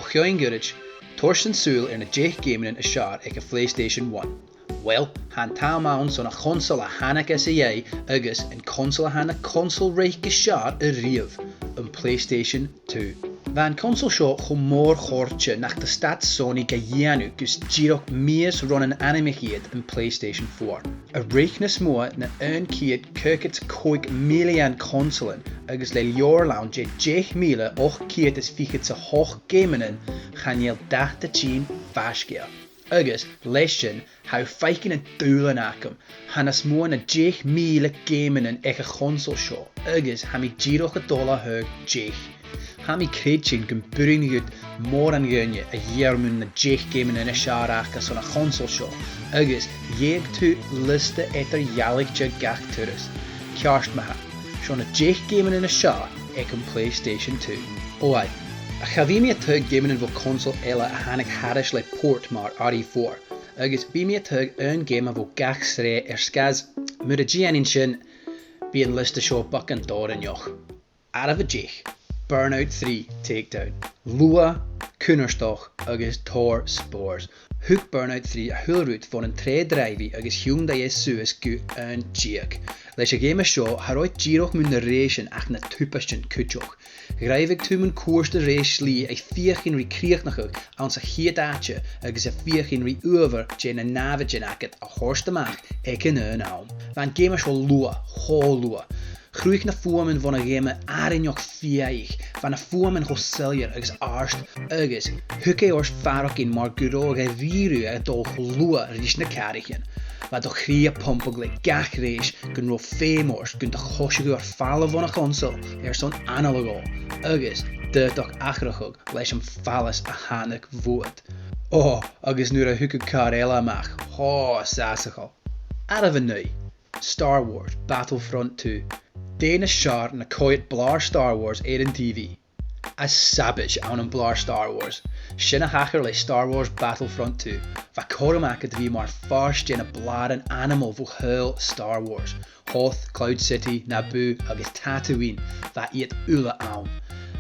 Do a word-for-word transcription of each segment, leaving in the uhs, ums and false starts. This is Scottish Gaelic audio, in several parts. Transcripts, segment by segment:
Ceann-uiridh, thoir sinn sùil air na deich geamannan as fheàrr aig a' PlayStation One. Uill, tha an t-àm ann son a' chonsoil a thàinig às a dhèidh agus an consoil a tha na consoil-reic as fheàrr a-riamh, am PlayStation Two. Bha an consoil seo cho mòr-chòrdte nach do stad Sony ga dhèanamh gus dìreach mìos ron an d' ainmich iad am PlayStation Four. A' reic nas motha na aon ceud caogad 's a còig millean consoilean agus le leabharlann de deich mìle ochd ceud is fichead 's a h-ochd geamannan, chan eil dad a' tighinn faisg air. Agus leis sin, tha thu a' faicinn an dùbhlan agam. Tha nas motha na deich mìle geamannan aig a' chonsoil seo, agus tha mi dìreach a' dol a thaghadh deich. Tha mi a' creidsinn gum b' urrainn dhut mòran dhaoine a dh'iarrainn na deich geamannan as fheàrr aca son a' chonsoil seo, agus dh'fheuch thu liosta eadar-dhealaichte gach turas. Ceart ma-thà, seo na deich geamannan as fheàrr aig am PlayStation Two. Ò aidh, cha bhi mi a' taghadh geamannan bho chonsoil eile a thàinig thairis le port mar R E four, agus bidh mi a' taghadh aon gheama bho gach sreath air sgàth 's mura dèanainn sin, bidh an liosta seo beagan doirbh. Àireamh a deich, Burnout Three Takedown. Luath, cunnartach agus tòrr spòrs. Thug Burnout Three a h-uile rud bhon an t-sreath dràibhidh agus thionndaidh e suas gu aon deug. Leis a' gheama seo, cha robh dìreach mun rèisean ach na tubaistean cuideachd. Dhraibheadh tu mun cuairt a rèis slighe a' feuchainn ri crìochnachadh anns a' chiad àite agus a' feuchainn ri uabhar de na nàimhdean agad a thoirt a-mach aig an aon àm. Bha an geama seo luath, cho luath. Chruthaich na fuaimean bhon a' gheama àrainneachd fiadhaich, bha na fuaimean cho soilleir agus àrd, agus thug e ort faireachdainn mar gun robh a' bhìoras a' dol cho luath ris na càraichean. Bha do chridhe a' pumpadh le gach rèis gun robh feum ort gun do choiseachadh air falbh bhon a' chonsoil airson anail a ghabhail, agus d' fhaodadh atharrachadh leis an fhallas a thàinig bhuat. Ò, agus nuair a thugadh càr eile a-mach, ò, sàsachail. Àireamh a naoi, Star Wars Battlefront Two. Dè nas fheàrr na coimhead blàr Star Wars air an T V? Tha sabaid ann am blàr Star Wars. Sin a thachair le Star Wars Battlefront Two. Bha cothrom agad a bhith mar phàirt de na blàran ainmeil bho shaoghal Star Wars. Hoth, Cloud City, Naboo agus Tatooine, bha iad uile ann.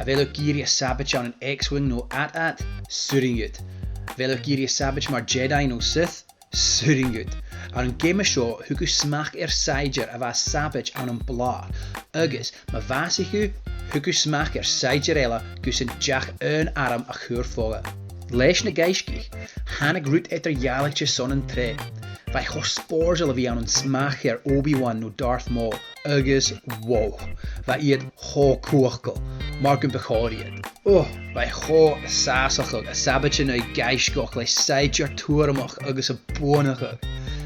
A bheil thu ag iarraidh a' sabaid ann an X-Wing no AT-AT? 'S urrainn dhut. A bheil thu ag iarraidh a' sabaid mar Jedi no Sith? 'S urrainn dhut. Ann an geama seo, thug thu smachd air saighdear a bha a' sabaid ann am blàr, agus ma bhàsaich thu, thug thu smachd air saighdear eile gus an deach aon arm a chur fodha. Leis na gaisgich, thàinig rud eadar-dhealaichte son an t-sreath. Bha e cho spòrsail a bhith ann an smachd air Obi-Wan no Darth Maul, agus wow, bha iad cho cumhachdail, mar gum bu chòir iad. Ò, bha e cho sàsachadh a' sabaid an aghaidh gaisgeach le saighdear tuaireamach agus a' buannachadh.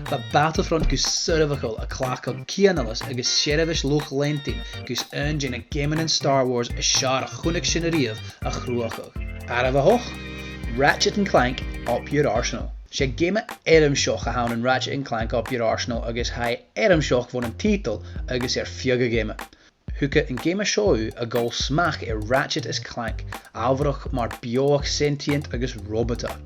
Bha Battlefront gu soirbheachail a' cleachdadh cianalas agus seirbheis luchd-leantainn gus aon de na geamannan Star Wars as fheàrr a chunnaic sinn a-riamh a chruthachadh. Àireamh a h-ochd, Ratchet and Clank Up Your Arsenal. 'S e geama eirmseach a th' ann an Ratchet and Clank Up Your Arsenal agus tha e eirmseach bhon an tiotal agus air feadh a' gheama. Thug an geama seo dhut a dhol smachd air Ratchet is Clank, àbharach mar beothach sentient agus roboteach.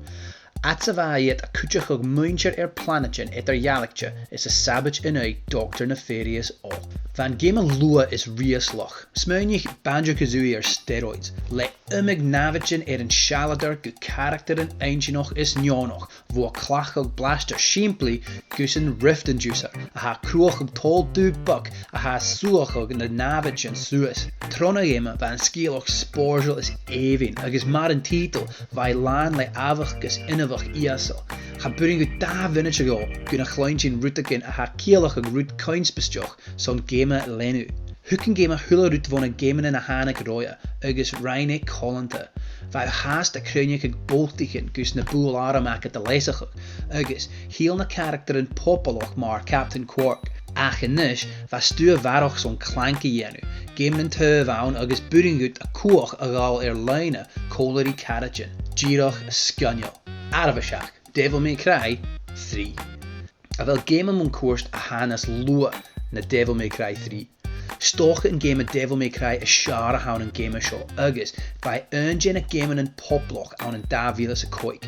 Fhad 's a bha iad a' cuideachadh muinntir air planaidean eadar-dhealaichte is a' sabaid an aghaidh Doctor Nefarious ochd. Bha an geama luath is riaslach. Smaoinich Banjo-Kazooie air steroids, le iomadh nàimhdean air an sealladar gu caractaran inntinneach is neònach, bho a' cleachdadh blaster sìmplidh gus an Rift Inducer, a tha a' cruthachadh toll dubh beag a tha a' suathadh na nàimhdean suas. Tron a' gheama bha an sgeulachd spòrsail is èibhinn agus mar an tiotal bha e làn le àbhachdas inbheach ìosal. Cha b' urrainn dhut dà mhionaid a dhol gun a chluinntinn rudeigin a tha a' ciallachadh rud coinsbaisteach son geama leanabh. Thug an geama a h-uile rud bho na geamannan a thàinig roimhe agus rinn e coileanta. Bha thu fhathast a' cruinneachadh boltaichean gus na buill-arm agad a leasachadh, agus thill na caractaran pobalach mar Captain Qwark. Ach a-nis, bha stuth a bharrachd son Clank a dhèanamh, geamannan taobh ann agus b' urrainn dhut a' cuach a ghabhail air-loidhne còmhla ri caraidean. Dìreach sgoinneil. Àireamh a seachd, Devil May Cry Three. A bheil geama mun cuairt a tha nas luaithe na Devil May Cry Three? 'S dòcha an geama Devil May Cry as fheàrr a th' ann an geama seo, agus bha e aon de na geamannan poblach ann an dà mhìle 's a còig.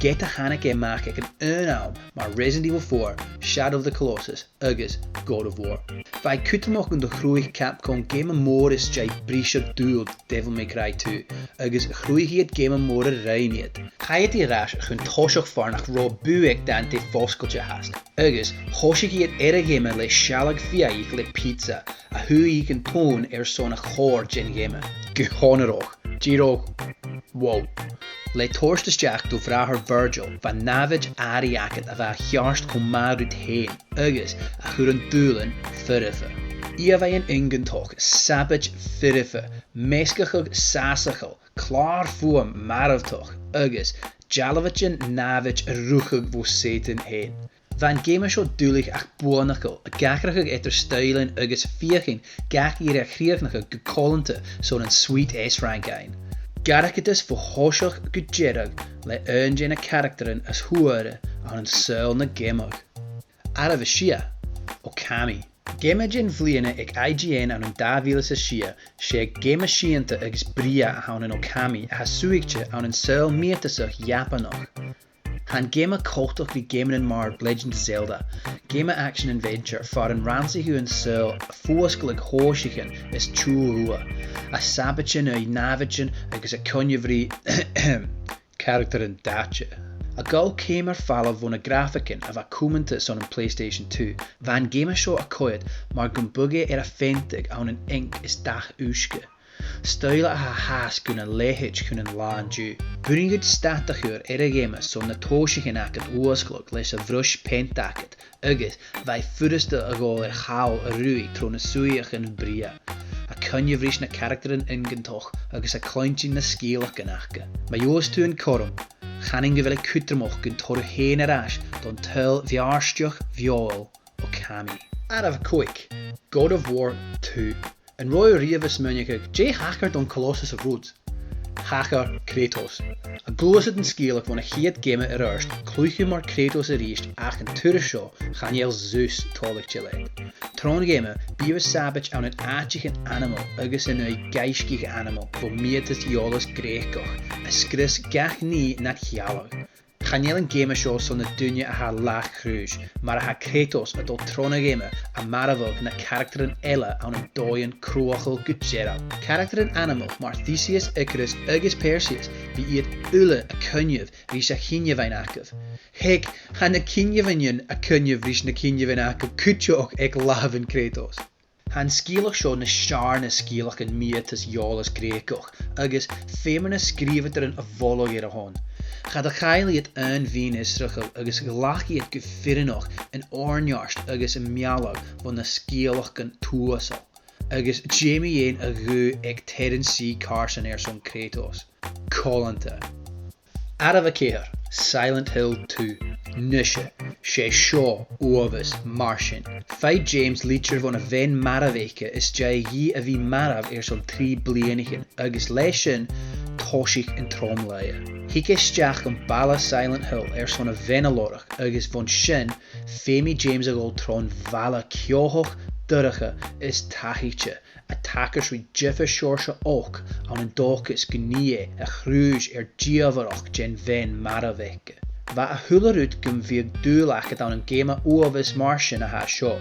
ged a thàinig e a-mach aig an aon àm mar Resident Evil four, Shadow of the Colossus agus God of War. Bha e cudromach gun do chruthaich Capcom geama mòr às dèidh briseadh-dùil Devil May Cry two, agus chruthaich iad geama mòr a rinn iad. Chaidh iad air ais chun toiseach far nach robh bùth aig Dante fosgailte fhathast, agus thòisich iad air a' gheama le sealladh fiadhaich le pizza, a thug an tone airson a' chòrr den gheama. Gu h-onarach, dìreach, wow. Le toirt a-steach do bhràthair Virgil, bha nàmhaid àraidh agad a bha a cheart cho math riut fhèin, agus a chuir an dùbhlan foirfe. Ìomhaighean iongantach, sabaid foirfe, measgachadh sàsachail, clàr-fuaim marbhtach, agus dealbhaidean nàmhaid a rugadh bho Satan fhèin. Bha an geama seo duilich ach buanachail, ag atharrachadh eadar stoidhlichean agus feuchainn gach ìre a chrìochnachadh gu coileanta son an Sweet S rank fhaighinn. Gàireachdas bho thoiseach gu deireadh le aon de na caractaran as fhuaire ann an saoghal na geamaichean. Àireamh a sia, Okami. Geama den bhliadhna aig I G N ann an dà mhìle 's a sia, 's e geama seunta agus brèagha a th' ann an Okami a tha suidhichte ann an saoghal miotasach Iapanach. Tha an geama coltach ri geamannan mar Legend of Zelda, geama action adventure, far an rannsaich thu an saoghal a' fuasgladh thòimhseachain is tiugh dhubha, a' sabaid an aghaidh nàmhaidean agus a' coinneamh ri caractaran dathte. A' gabhail ceum air falbh bho na grafaigean a bha cumanta son an PlayStation two, bha an geama seo a' coimhead mar gum biodh e air a pheantadh ann an inc is dath uisge. Stoidhle a tha a' fàs gun a leithid chun an là an-diugh. Bhuineadh stad a chur air a' gheama son na tòimhseachain agad fhuasgladh leis a' bhruis pheant agad, agus bha e furasta a dhol air chall a' ruith tro na suidheachain brèagha, a' coinneamh ris na caractaran iongantach agus a' cluinntinn na sgeulachdan aca. Ma gheibh thu an cothrom, chanainn gu bheil e cudromach gun toir thu fhèin air ais don t-saoghal bheartach bheòthail Okami. Àireamh a còig, God of War two. An robh thu a-riamh a' smaoineachadh, dè thachair don Colossus of Rhodes? Thachair Kratos. A' gluasad an sgeulachd bhon a' chiad gheama air adhart, cluichidh tu mar Kratos a-rithist, ach an turas seo chan eil Zeus toilichte leat. Tron gheama, bidh thu a' sabaid ann an àiteachan ainmeil agus an aghaidh gaisgich ainmeil bho mhiotas eòlas Greugach, a sgrios gach nì nad shealladh. Chan eil an geama seo son na daoine a tha làth-chruaidh, mar a tha Kratos a' dol tron a' gheama a' marbhadh na caractaran eile ann an dòighean cruthachail gu dearbh. Caractaran ainmeil mar Theseus, Icarus agus Perseus, bidh iad uile a' coinneamh ris a' chinneamhain agaibh. Heck, tha na cinneamhainean a' coinneamh ris na cinneamhain agaibh cuideachd aig làmhan Kratos. Tha an sgeulachd seo nas fheàrr na sgeulachdan miotas eòlas Greugach, agus feumar na sgrìobhadairean a mholadh air a shon. Cha do chaill iad aon mhìn-fhiosrachadh agus ghlac iad gu fireannach an fhòirneart agus am mealladh bho na sgeulachdan tùsail, agus dè mu dheidhinn a' ghuth aig Terence C. Carson airson Kratos. Coileanta. Àireamh a ceithir, Silent Hill two. Nise, 's e seo uabhas mar sin. Faigh James litir bhon a' bhean marbh aige às dèidh dhi a bhith marbh airson trì bliadhnaichean, agus leis sin, tòisich an trom-laighe. Thig e a-steach am baile Silent Hill airson a bhean a lorg, agus bhon sin, feumaidh James a dhol tron bhaile ceòthach, dorcha is tathaichte, a' tachairt ri diofar seòrsa olc ann an dòchas gun nì e a' chùis air dìomhaireachd den bhean marbh aige. Bha a h-uile rud gum biodh dùil agad ann an geama uabhas mar sin a tha seo.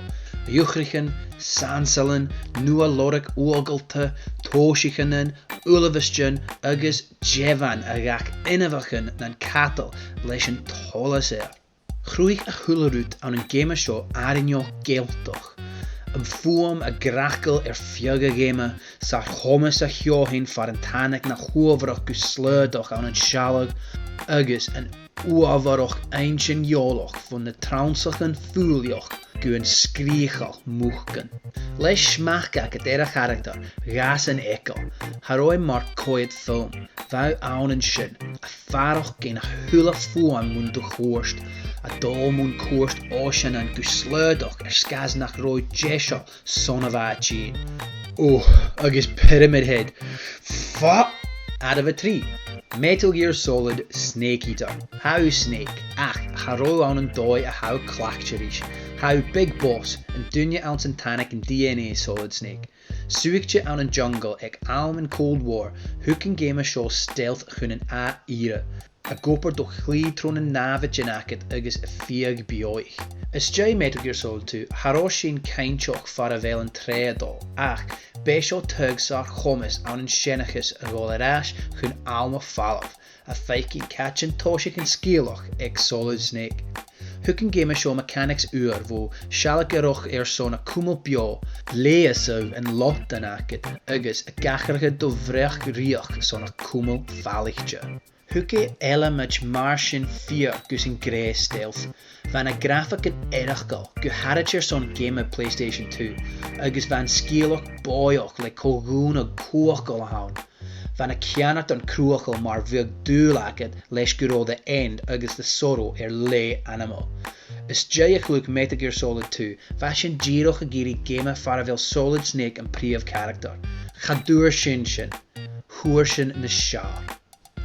Iuchraichean, sansalan, nua-lorg fhuagalta, tòimhseachain, uilebheistean agus deamhain a dh'fhàg inbheachan nan cadal leis an t-solas air. Chruthaich a h-uile rud ann an geama seo àrainneachd gealtach. Am fuaim a' craiceil air feadh a' gheama, 's ar chomas a' cheòthainn far an tàinig na h-uabharach gu slaodach ann an sealladh, agus an uabharach inntinn eòlach bhon na trannsachan fuilteach gu an sgreuchail mùcan. Le smachd agad air a' charactar, dh'fhàs an eagal, cha robh e mar coimhead film, bha thu ann an sin, a' faireachdainn a h-uile fuaim mun do chuairt, a' dol mun cuairt oiseanan gu slaodach air sgàth 's nach robh thu deiseil son a bhith a' tighinn. Oh, agus Pyramid Head. Fa-, Àireamh a trì. Metal Gear Solid Snake Eater. Tha thu Snake, ach cha robh thu ann an dòigh a tha thu cleachdte ris. Tha thu Big Boss, an duine anns an tàinig an D N A Solid Snake. Suidhichte ann an jungle aig àm an Cold War, thug an geama seo stealth chun an ath ìre. ag obair do chliù tro na nàimhdean agad agus a' fiadhaich beothach. Às dèidh Metal Gear Solid two, cha robh sinn cinnteach far a bheil an t-sreath a' dol, ach b' e seo taghadh sàr-chomas ann an seanchas a dhol air ais chun àm a' falbh, a' faicinn càit an tòisich an sgeulachd aig Solid Snake. Thug an geama seo mechanics ùr bho shealgaireachd airson a chumail beò, leigheas an lotan agad agus ag atharrachadh do bhreac-rìoghachd son a chumail falaichte. Thug e eileamaid mar sin fìor gus an gnè stealth. Bha na grafaigean eireachdail, gu h-àraid airson geama PlayStation two, agus bha an sgeulachd bòidheach le co-dhùnadh cumhachdail a th' ann. Bha na ceannardan cruthachail mar bhiodh dùil agad leis gun robh The End agus The Sorrow air leth ainmeil. Às dèidh a chluich Metal Gear Solid two, bha sinn dìreach ag iarraidh geama far a bheil Solid Snake am prìomh charactar. Cha d' fhuair sinn sin. Fhuair sinn nas fheàrr.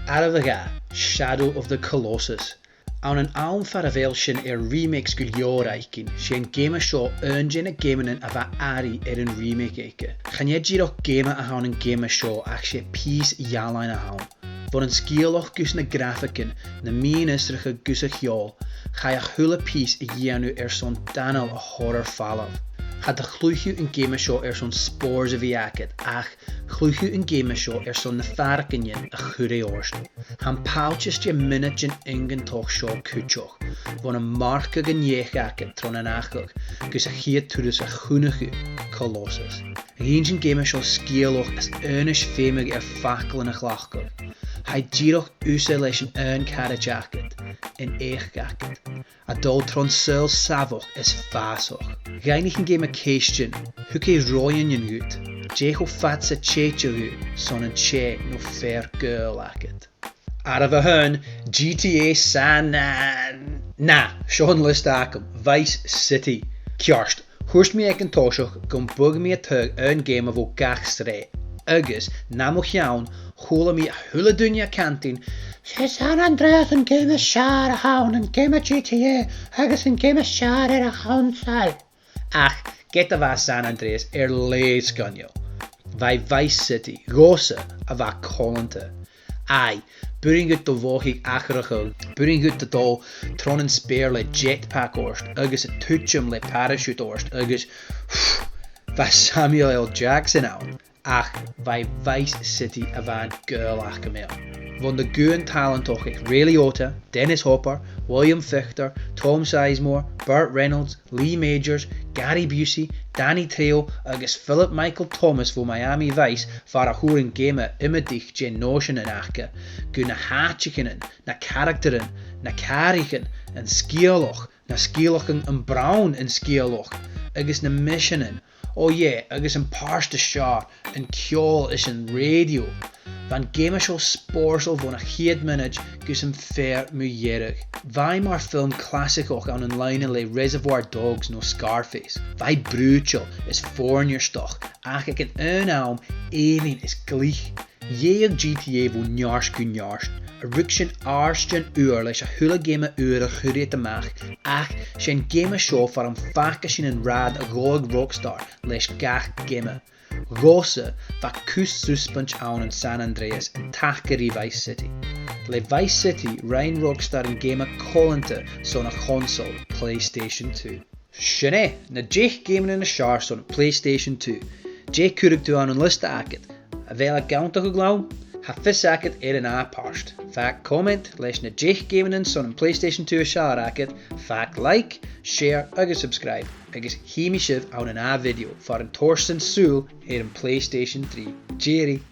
Àireamh a dhà, Shadow of the Colossus. Ann an àm far a bheil sinn air remakes gu leòr fhaicinn, 's e an geama seo aon de na geamannan a bha airidh air an remake aige. Chan e dìreach geama a th' ann an geama seo ach 's e pìos ealain a th' ann. Bhon an sgeulachd gus na grafaigean, na mion-fhiosrachadh gus a' cheòl, chaidh a h-uile pìos a dhèanamh airson d' anail a chur air falbh. Cha do chluich thu an geama seo airson spòrs a bhith agad, ach chluich thu an geama seo airson na faireachdainnean a chuir e ort. Tha am pailteas de mhionaidean iongantach seo cuideachd, bhon am marcachd an each agad tron an achadh, gus a' chiad turas a chunnaic thu Colossus. Dh'inns an geama seo sgeulachd as aonais feumaidh air faclan a chleachdadh. Tha e dìreach thusa leis an aon charaid agad, an each agad, a' dol tron saoghal sàmhach is fàsach. Dh'fhaighnich an geama ceistean, thug e roghainnean dhut, dè cho fada 's a thèid thu son an tè no fear gaoil agad. Àireamh a h-aon, G T A San, na, na, seo an liosta agam, Vice City. Ceart, thuirt mi aig an toiseach gum biodh mi a' taghadh aon gheama bho gach sreath, agus nam cheann, chuala mi a h-uile duine a' cantainn, 's e San Andreas an geama as fheàrr a th' ann, an geama G T A, agus an geama as fheàrr air a' chonsal. Ach, ged a bha San Andreas air leth sgoinneil, bha Vice City, dhòmhsa, a bha coileanta. Aye, b' urrainn dhut do bhòthaich atharrachadh, b' urrainn dhut a dhol tron an speur le jetpack ort, agus a' tuiteam le parachute ort, agus bha Samuel L. Jackson ann. Ach bha Vice City a bha gaoil ach gu mòr. Bhon do ghuth tàlantach aig Ray Liotta, Dennis Hopper, William Fichtner, Tom Sizemore, Burt Reynolds, Lee Majors, Gary Busey, Danny Trejo agus Philip Michael Thomas bho Miami Vice far an d' fhuair an geama iomadach de notion aca, gu na h-àiteachan, na caractaran, na càraichean, an sgeulachd, na sgeulachdan am broinn an sgeulachd, agus na miseanan, oh yeah, agus am pàirt as fheàrr, an ceòl is an rèidio. Bha an geama seo spòrsail bhon a' chiad mhionaid gus am fear mu dheireadh. Bha e mar film clasaigeach ann an loidhne le Reservoir Dogs no Scarface. Bha e brùideil is fòirneartach, ach aig an aon àm, èibhinn is glic. Dh'fhàg G T A bho neart gu neart, a' ruigsinn àirdean ùr leis a h-uile geama ùr a chuir iad a-mach, ach 's e an geama seo far am faca sinn an rathad a dh'fhàg Rockstar leis gach geama. Dhòmhsa, bha cus susbaint ann an San Andreas an taca ri Vice City. Le Vice City, rinn Rockstar an geama coileanta son a' chonsal, PlayStation two. Sin e, na deich geamannan as fheàrr son PlayStation two. Dè chuireadh tu ann an liosta agad? A bheil e gu math gu leòr? Tha fios agad air an ath phàirt. Fàg comment leis na deich geamannan son PlayStation two as fheàrr agad, fàg like, share agus subscribe, agus chì mi sibh ann an ath video far an toir sinn sùil air an PlayStation three. Cheery!